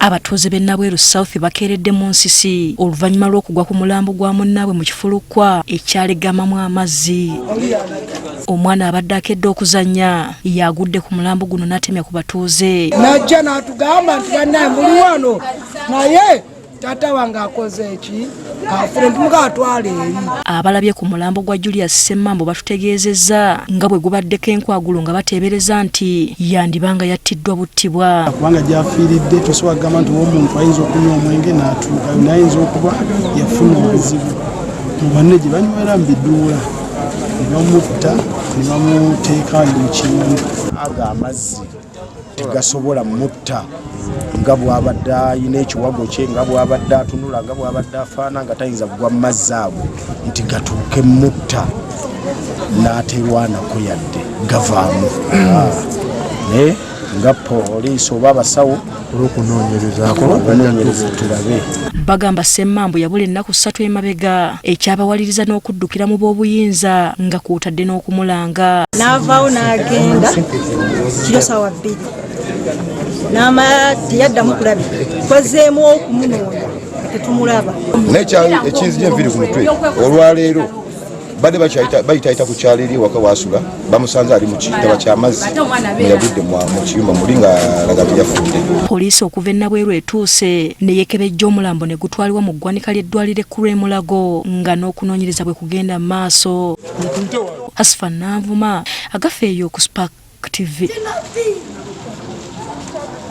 Abatuuze b'e Nabweru South bakeeredde mu nsisi oluvannyuma lw'okugwa ku mulambo gwa munnaabwe mu kifulukwa ekyalegamamu amazzi. Omwana abadde akedde okuzannya yagudde ku mulambo guno n'atemya ku batuuze. Najja n'atugamba nti bannaye muli wano naye taata wange akoze eki afune ntumuka atwala eri. Abalabye ku mulambo gwa Julius Semmambo batutegeezezza nga bwe gubaddeko enkwagulo nga bateebereza nti yandiba nga yattiddwa buttibwa. Kubanga gy'afiiridde tosobola kugamba nti omuntu ayinza okunywa omwenge n'atuukayo, naye ayinza okuba yafuna obuzibu mu banne gye banywera mu biduula ne bamutta ne bamuteekayo mu kiyungu. Ago amazzi tegasobola mutta nga bw'abadde alina ekiwago kye, nga bw'abadde atunula, nga bw'abadde afaana, nga tayinza kugwa mu mazzi ago nti gatuuke mutta n'aterwanako yadde gavaamu. Naye nga poliisi oba abasawo olw'okunoonyereza tulabe. Bagamba Ssemmambo yabula ennaku 3 emabega ekyabawaliriza n'okuddukira mu b'obuyinza nga kw'otadde n'okumulanga. N'avaawo n'agenda kiro ssaawa 2 n'amala teyaddamu kulabika, twazeemu okumunoonya tetumulaba. Naye ekinzija enviiri ku mutwe olwaleero badde bayitayita ku kyalo eri ewaka wasula, bamusanze ali mu kitaba ky'amazzi yagudde mu kiyumba muli nga alaga nti yafudde. Poliisi okuva e Nabweru etuuse ne yeekebejja omulambo ne gutwalibwa mu ggwanika ly'eddwaliro ekkulu e Mulago nga n'okunoonyereza bwe kugenda mu maaso. Hasfa Nanvuma, Agafeeyo ku Spark TV.